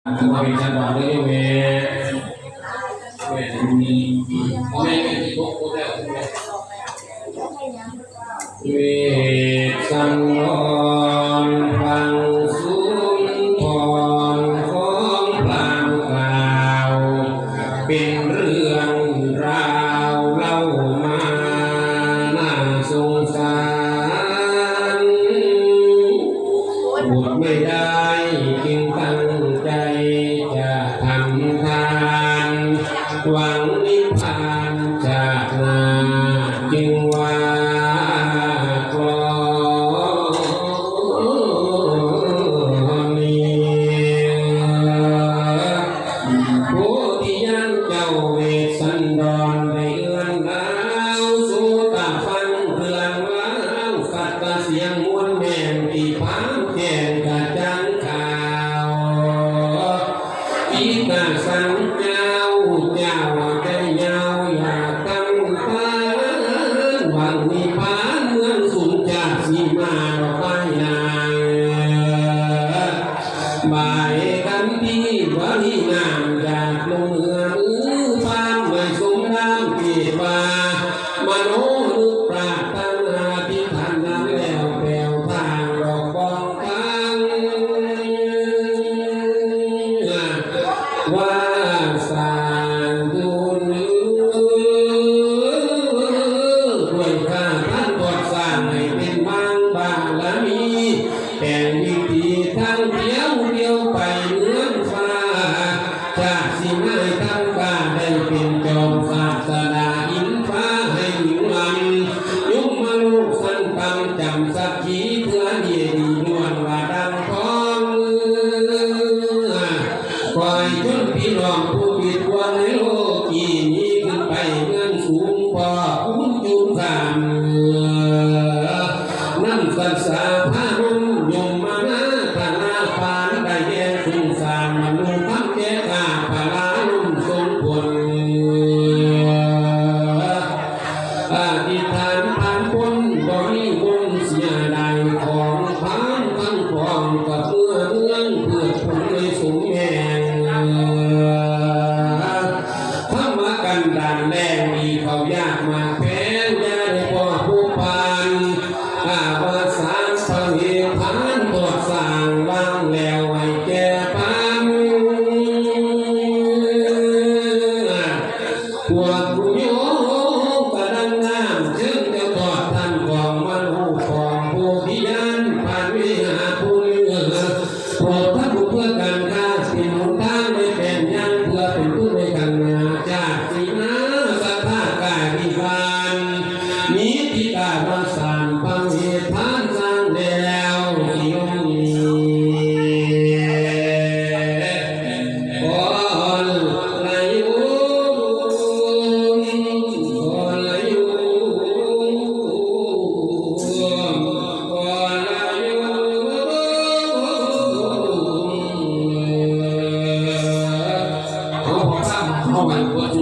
ອັນວ່າເປັນສັນດອນເດີໂຍມແມ່ ແມ່ນມີພໍ່ແມ່ເປັນທີ່ປົກຄົບແລ້ວ ເວດສັນດອນຟັງສຸນທອນຂອງພຣາມກ່າວ ເປັນເລື່ອງລາວເລົ່າມາໜ້າສົງສານ ອົດໄມ່ໄດ້ຈຶ່ງຕັ້ງໃຈຈະທຳທານ ຫວັງນິບພານຊາດໜ້າຈຶ່ງວ່າກອນນີ້. ໂພທິຍານເຈົ້າເວດສັນດອນໄດ້ເອື້ອນລາວ ໂສຕະຟັງເລື່ອງລາວ ສັດຕະສຽງມວນແມ່ນທີ່ພານແຈ້ງກະຈ່າງຂາວ ອີກກະສັນເຈົ້າ ເຈົ້າໄດ້ຍາວຢາກທຳທານ ຫວັງນິບພານເມືອງສູນຈາກສີມາດອກໄມ້ນາງ ບາຍກັນທີ່ບໍລິງາມ ຢາກລົງເຮືອມືພານໄປສົມນາມ ຄິດວ່າມະໂນນຶກປາດຖະໜາ ທິຖານນັ້ນແລ້ວແປວທາງດອກບອກທາງ ວ່າສາທຸເອີຍ ດ້ວຍຂ້າທ່ານທອດສ້າງໃຫ້ເປັນບາງບາລະມີ ແຫ່ງວິຖີທາງທ່ຽວ ທ່ຽວໄປເມືອງຟ້າ ຈາກສີມາທັງກາໄດ້ເປັນຈອມສາດສະດາອິນຟ້າໃຫ້ຫຍິງລຳ ຍົມມະໂລກຊັ້ນຕ່ຳຈຳສັກຂີເພື່ອເດດີນວນວ່າດັ່ງທອງ ຂໍໃຫ້ຊົນພີ່ນ້ອງຜູ້ຜິດຄວນໃນໂລກນີ້ ໜີຂຶ້ນໄປເມືອງສູງ ພໍ່ຄູນຈູນຄາມ ນຳສັດສາພາລົມຍົມມະນາທະນາປານ ໄດ້ແຫ່ງສົງສານມະນຸດທຳແກ່ຂ້າພະລາລົມສົ່ງຜົນ ອະທິຖານຜ່ານພົ້ນ ບໍ່ມີມົນເສຍດາຍ ຂອງພານທັງປວງ ກັບເມືອເມືອງເພື່ອຜົນໃຫ້ສົມແຫ່ງ ທຳມະກັນດານແລ້ງ ມີເຂົ້າຢາກໝາກແພງ ຢ່າໄດ້ພໍຜູ້ປານ ອາວະສານພະເວດພານທອດສ້າງ ວາງແລ້ວໃຫ້ແກ່ປານ ພວກບຸນໂຍມກະດັງງາມ ເຊີນເຈົ້າທອດທ່ານຂອງມະໂນຂອງໂພທິຍານ ຜ່ານວິຫານຜູ້ເຫຼືອ ໂປດພະຄຸນເພື່ອການຄ້າ ເປັນຫົນທາງໃນແປງຍາງ ເພື່ອເປັນທຶນໃນຂ້າງໜ້າ ຈາກສີມາສັດທາກາຍວິບານ ມີທິຕາວະສານພະເວດພານສ້າງແລ້ວ ສິລົງນີ້ ຂໍລະໂຍມ ຂໍລະໂຍມ ຂໍລະໂຍມ ເອົາ ເອົາໄວ້